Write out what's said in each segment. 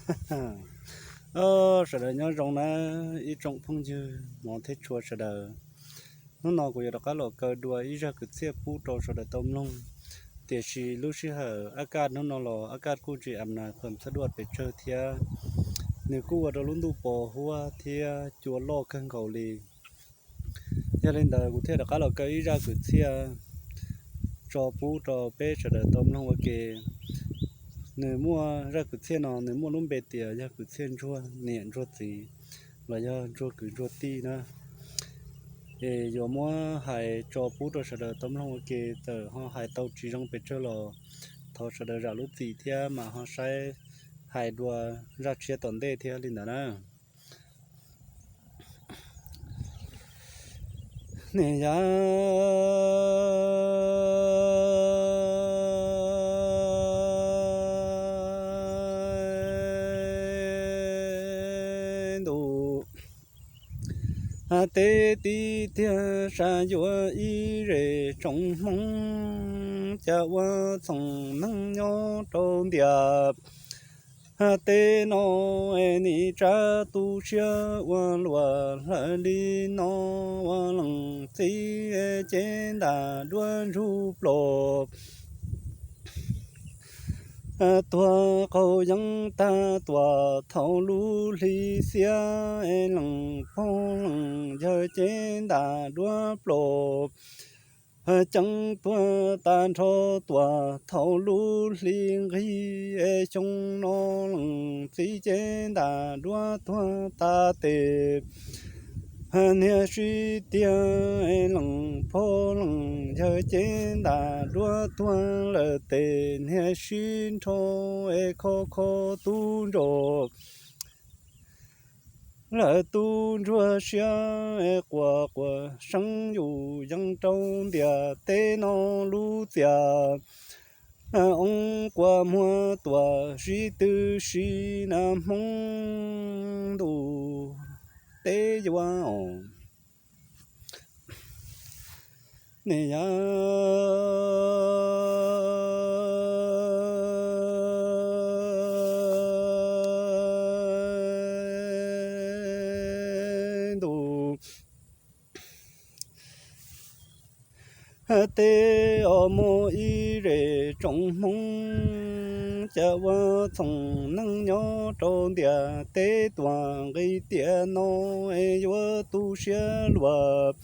Sawv daws nyob zoo na, ib tsoom phooj ywg hmov thiab tshua sawv daws. Hnub no kuv yuav rov qab los kaw dua ib zaj kwv txhiaj pub rau sawv daws tau mloog. Tiam sis lub sij hawm ab kaj hnub no los ab kaj kuj tsis am nas kham txhab duaj pes tsawg thiab, nws kuj ua rau lub ntuj pos huab thiab cua loj kawg nkaus li. Yog li ntawd kuv thiaj rov qab los kaw ib zaj kwv txhiaj tso pub rau peb sawv daws tau mloog ua ke. Nws muaj, zaj kwv txhiaj no nws muaj lub npe tias yog kwv txhiaj ntsuag niam ntsuag txiv los yog ntsuag kwv ntsuag tij na. Es yuav muab hais tso pub rau sawv daws tau mloog ua ke, txawm ho hais tau tsis zoo pes tsawg los thov sawv daws zam lub txim thiab mam ho saib hais dua zaj tshiab tom ntej thiab li ntawd na. Niam yau ntuj, teb tib tiag sab yuav ib zes tsoom Hmoob, cas ua txhoom neeg nyob rau ntiaj teb no, nim tsab tu siab ua luam hlawv li no, ua leej txiv cev ntam duab ntsug plos, tuag qaug yeeb tag tuam thaum lub hli xiab, leej pog leej yawg cev ntam duab plos, ceeb tuag tag nrho tuam thaum lub hli nqig, xyoo no leej txiv cev ntam duab tuag tas tes, niag sib tiag, leej pog leej yawg cev ntam duab tuag lawm tes, niag sib nrho es kho kho tub nrog lawv tub ntsuag siab, quas quas seeb yus yees rau ntiaj teb no lub txiaj, oob quas muag tuam sib tw si na Hmoob ntuj teb yuav os. Niam yau ntuj, teb os muaj ib zes tsoom Hmoob, cas ua txhoom neeg nyob rau ntiaj teb tuam nqis tiaj no, es yuav tu siab luag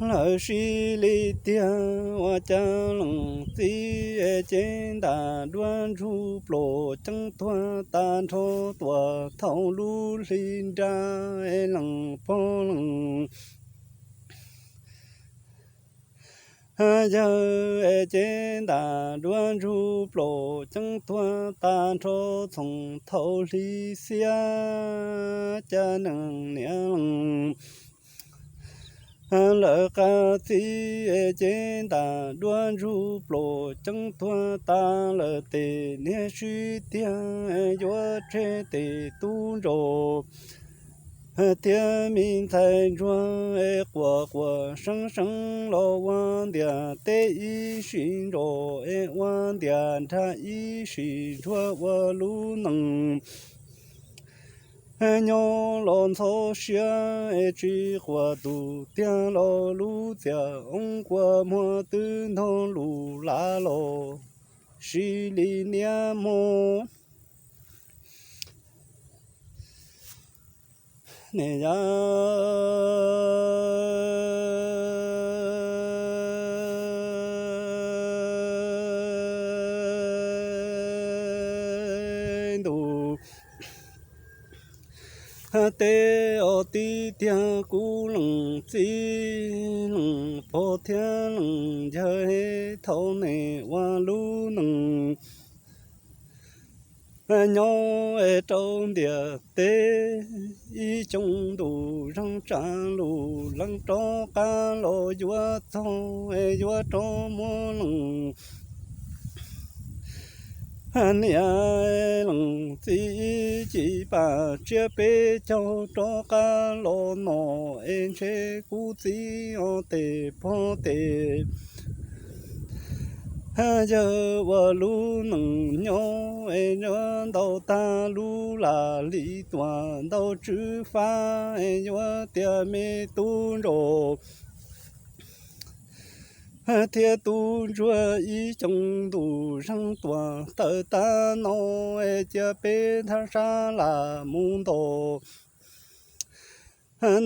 lawv sib li tiag, ua cas leej txiv cev ntam duab ntsug plos ceeb tuag tag nrho tuam thaum lub hli nra, leej pog leej yawg cev ntam duab ntsug plos ceeb tuag tag nrho txhoom thaum hli xiab, cas neeg niam leej lawv qab txiv cev ntam duab ntsug plos ceeb tuag tas lawm tes, niag sib tiag yuav tseg tes tub nrog thiab me ntxhais ntsuag, quas quas seeb seeb los ua ntiaj teb ib sim nrog, es ua ntiaj nrag ib sim ntsuag ua lub neej nyob los ntxhov siab, es tsis quas tus tiag los lub txiaj, oob quas muag twb ntog lus lav los sib li niaj hmo. Niam yau ntuj, teb os tib tiag kuv leej txiv leej pog thiab leej yawg, thaum nej ua lub neej nyob es rau ntiaj teb ib xyoo ntuj zeeg tsa lus leej rov qab los yuav txog, es yuav rov muab leej niam leej txiv ib ci pam tsiab peb caug rov qab los no, es ntshe kuv txiv os tes pog tes Yawg ua lub neej nyob es yuav ntau tag lub lam li tuam ntau tswv fab es yuav tias me tub nraug thiab tub ntsuag ib xyoo ntuj zeeg tuam tawm tag no es cia peb thaj sab lam mus ntaus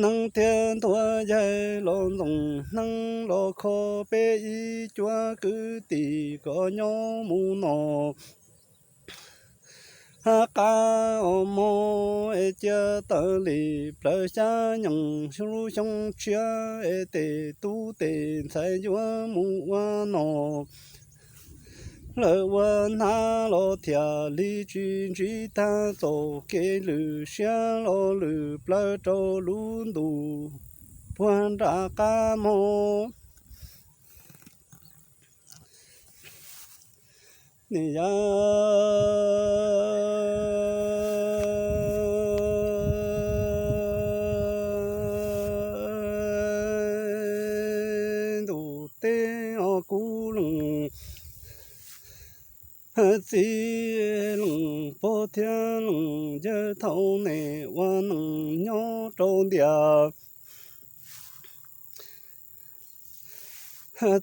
neeb thiab ntuas yaig los ntxoov neeb los kho peb ib cuab kwv tij kom nyob mus no. Qab os mog es cia tawm li plaws xya nyoos lub xyoo tshiab es tes tub tes ntxhais yuav mus ua no. Lawv ua hnab los thiaj li tsis ntsib tag txaus kev lwm siab los lwm plaws rau lub ntuj puag nram qab mog. Nim yog ntuj teb os kuv leej txiv leej pog thiab leej yawg thaum nim ua neej nyob rau ntiaj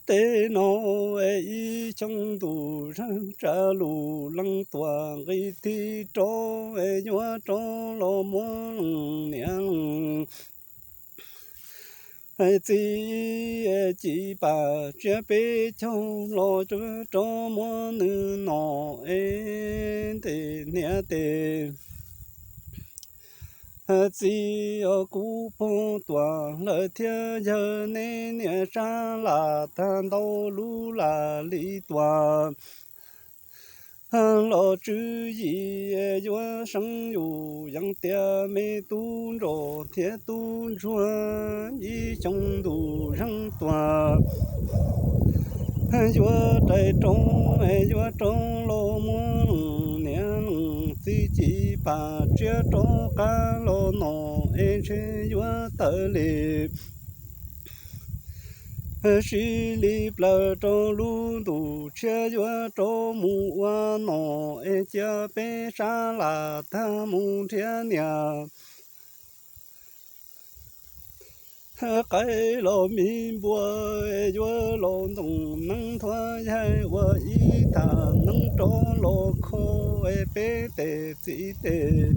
teb no, ib xyoo ntuj zeeg tsa lus leej tuam nqis tig rov yuav rov los muab leej niam leej txiv ci pam tsiab peb caug los rov muab nws nom es ntes hniav tes txiv os kuv pog Tuam lawm thiab yawg neb niam sab lam tag ntau lub lam li tuam los tswv yim yuav seev yus yees tias me tub nraug thiab tub ntsuag ib xyoo ntuj zeeg tuag yuav rais roob yuav roob los muab leej niam leej txiv ci pam tsiab rov qab los no es ntshe yuav tawm li sib li plaws rau lub ntuj tshiab yuav rov mus ua nom es cia peb sab lam tag mus nrhiav niam qaib los mi npua yuav los ntxoov neeb ntuas yaig ua ib thaj neeb rov los kho peb tes txiv tes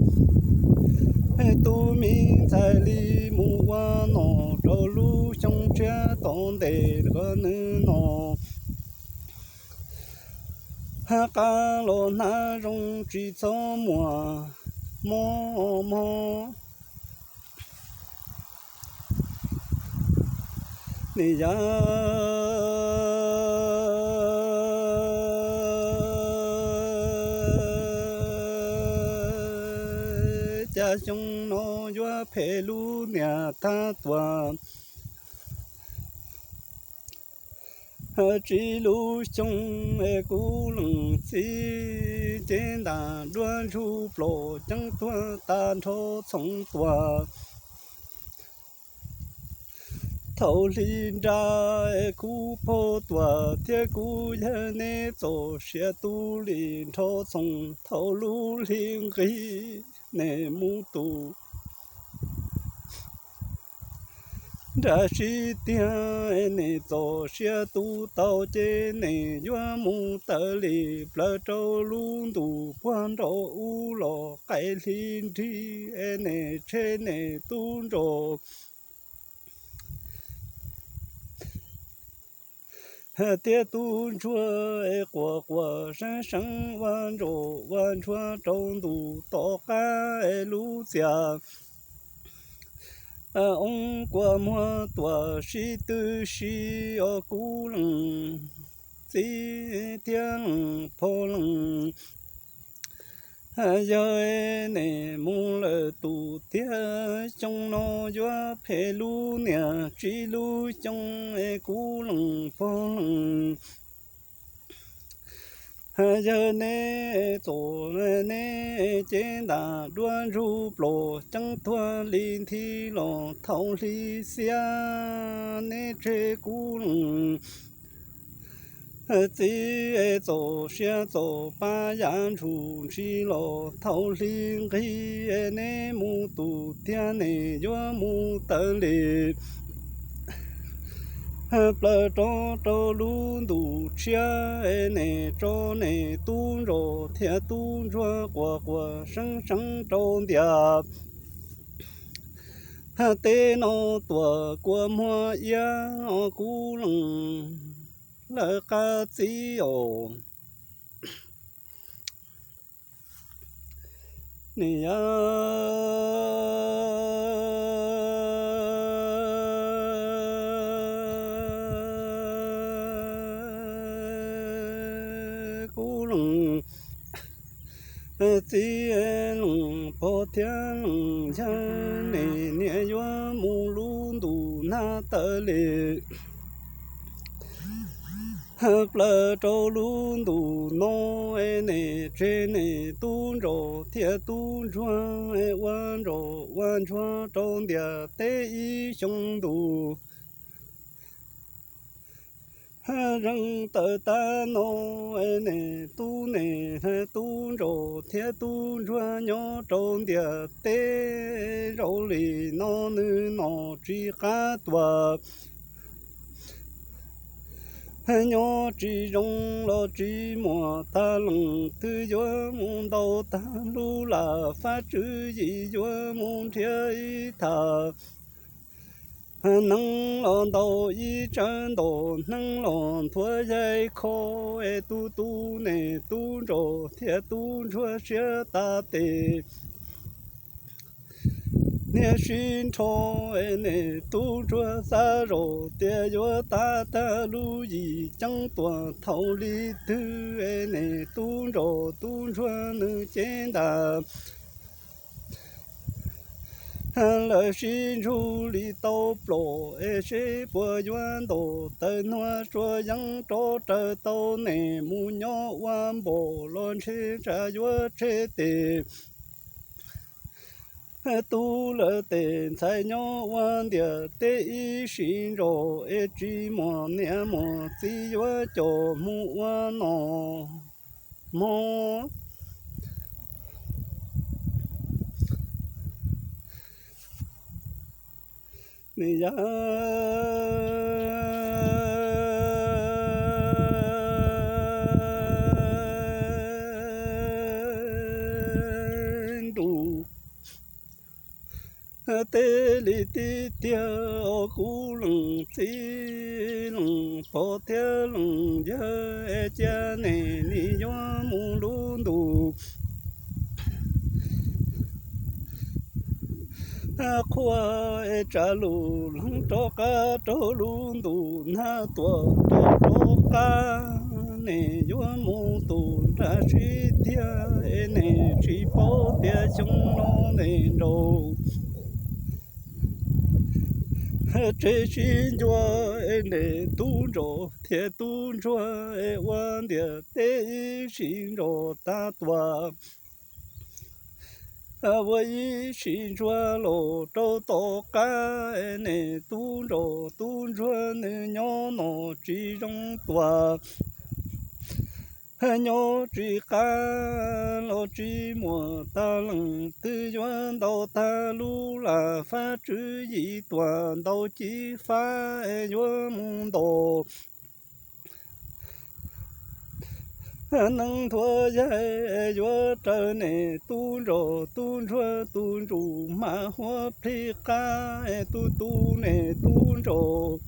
tub me ntxhais li mus ua nom rau lub xyoo tshiab tom ntej kom nws nom qab los hnab zoo tsis txhob muaj mob mog. Nim yog cas xyoo no yuav phem lub niam tag tuam. Tsib lub xyoo es kuv leej txiv cev ntaj duab ntsuj plos ceeb tuag tas nrho txhoov tuam. Thaum hli nra es kuv pog Tuam thiab kuv yawg neb txaus siab tu li nrho txhoov thaum lub hli nqis neb mus tu nra sib tiag. Neb txaus siab tu tau ces neb yuav mus tawm li plaws rau lub ntuj puag nraum ub los qaij hli nrig es neb tshe neb tub nraug thiab tub ntsuag es quas quas seeb seeb ua ntsaum ua ntsuag rau ntuj tom qab es lub txiaj oo kua muag tuam sib twb sib os kuv leej txiv thiab leej pog leej yawg. Neb mus lawm tus tiag xyoo no yuav phem lub niam tsib lub xyoo es kuv leej pog leej yawg neb txaus neb cev ntaj duab ntsuj plos ceeb tuag li nthi los thaum hli xiab neb tshe kuv leej Txiv txaus siab txaus pab yav ntshis ntshis los thaum hli nqig, neb mus tus tiag neb yuav mus tawm li plaws rov rau lub ntuj tshiab, neb tso neb tub ntsaum thiab tub ntsuag quas quas seeb seeb rau ntiaj teb no tuaj kua muag iab os kuv leej lawv qab txiv os. Neb yog kuv leej txiv leej pog thiab leej yawg, neb niam yuav mus lub ntuj nag tawm li plaws rau lub ntuj no, neb tseg neb tub ntsaum thiab tub ntsuag ua ntsaum ua ntsuag rau ntiaj teb ib xyoo ntuj. Zeeg tawm tag no, neb tub neb tub ntsaum thiab tub ntsuag nyob rau ntiaj teb zoo li no nws nom tsis qab tuaj. Nyob tsis zoo los tsis muaj tag leej twg yuav mus ntaus tag lub lam fab tswv yim yuav mus nrhiav ib tham neeb los ntaus ib tsawv ntaus hneev los nthuav yaig kho, es tub tub neb tub ntsaum thiab tub ntsuag siab tas tes. Niaj sib nrho, neb tub ntsuag xav zoj tias yuav tas tag lub yim ceeb tuaj thaum li twg, neb tub ntsaum tub ntsuag nws cev ntaj lawv sib ntsug li tau plom, es seb puas yuav ntaus taws hnuav tsuas yeeb rov raws tau neb mus nyob ua npaum los ntshe tsam yuav tseg tes tub lawv tes ntxhais nyob ua ntiaj teb ib sim ntsaum, es tsis muaj niam muaj txiv yuav coj mus ua noj mov. Neb yog ntuj teb li tib tiag os kuv leej txiv leej pog thiab leej yawg, es cia neb nim yuav mus lub ntuj qhua, es tsam lub leej rov qab rau lub ntuj nag tuaj rau rov qab, neb yuav mus tus nram sib tiag, es neb tsis paub tias xyoo no neb nraug tseg sib ncua, es neb tub ntsaum thiab tub ntsuag, es ua ntiaj teb ib sim ntsaum tag tuaj. Ua ib sim ntsuag los rau tom qab, es neb tub ntsaum tub ntsuag nws nyob no tsis zoo tuaj. Nyob tsis qab los tsis muaj tag leej twg yuav ntaus tag lub lam fab tswv yim tuaj ntaus cib fab, es yuav mus ntaus neeb nthuav yaig, yuav raws neb tub ntsaum tub ntsuag tus ntsuj mas huab plhis qab, tus tub neb tub ntsaum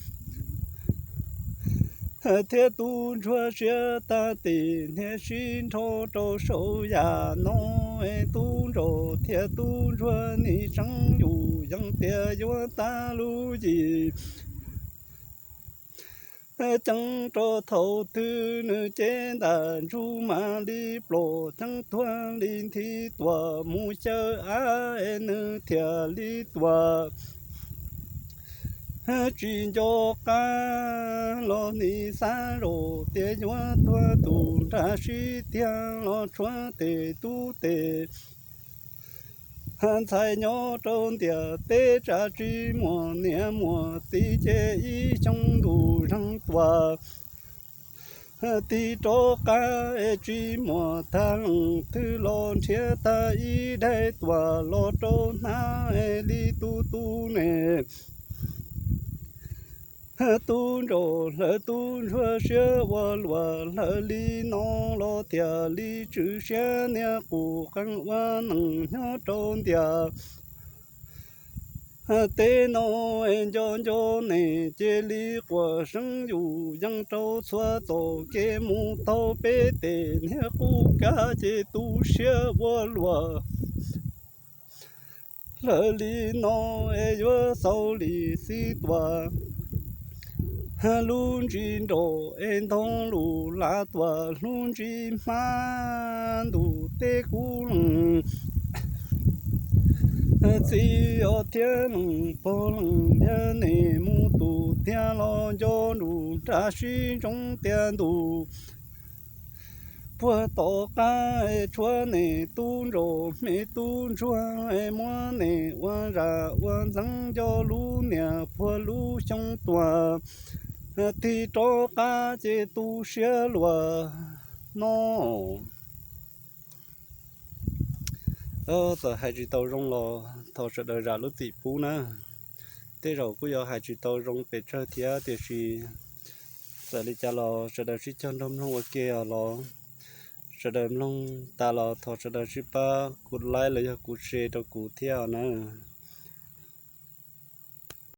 thiab tub ntsuag siab tag tes niaj sib nrho rau saum yam no, tub ntsaum thiab tub ntsuag nim tseeb yus yeej tias yuav tag lub yim ceeb rau thaum twg nws cev ntaj ntsug mas li plaub ceeb tuag li nthi tuaj mus xyaw av, es nws thiaj li tuaj tsis nco qab los nim xav zoj tias yuav tuag tus nram sib tiag los tshuav tes tub tes ntxhais nyob rau ntiaj teb tsam tsis muaj niam muaj txiv ces ib xyoo ntuj zeeg tuaj. Tig rov qab es tsis muaj tag leej twg los nrhiav tag ib daim tuam los rau hnab es li tus tub ne. Tub ntsaum hlawv tub ntsuag siab ua luam hlawv li no los tiag li tswm siab niag qus qees ua neej nyob rau ntiaj teb no. Nco nco nim cia li quaj seeb yus yeej rau txhua txoj kev mus taug peb tes niag qub kav ces tu siab ua luam hlawv li no es yuav xaus li xib tuam lub ntsis nraum es ntoo lus lav tuam lub ntsis hmab ntuj teb kub leej txiv os thiab leej pog leej thiab nim mus tus thiab los nco nruj nra sib ntsoov tiag ntus puag tom qab es tshuav nim tub ntsaum me tub ntsuag es muab nim ua zam ua ntxeev nco lub niam puag lub xyoo tuag tig rov qab ces tu siab luam no. Txawm hais tsis tau zoo los thov sawv daws zam lub txim pub na. Tej zaum kuj yuav hais tsis tau zoo pes tsawg thiab tiam sis txawm li cas los sawv daws sib cog nrog mloog ua ke os los. Sawv daws mloog tas los thov sawv daws sib pab kuv like los yog kuv share rau kuv thiab os na.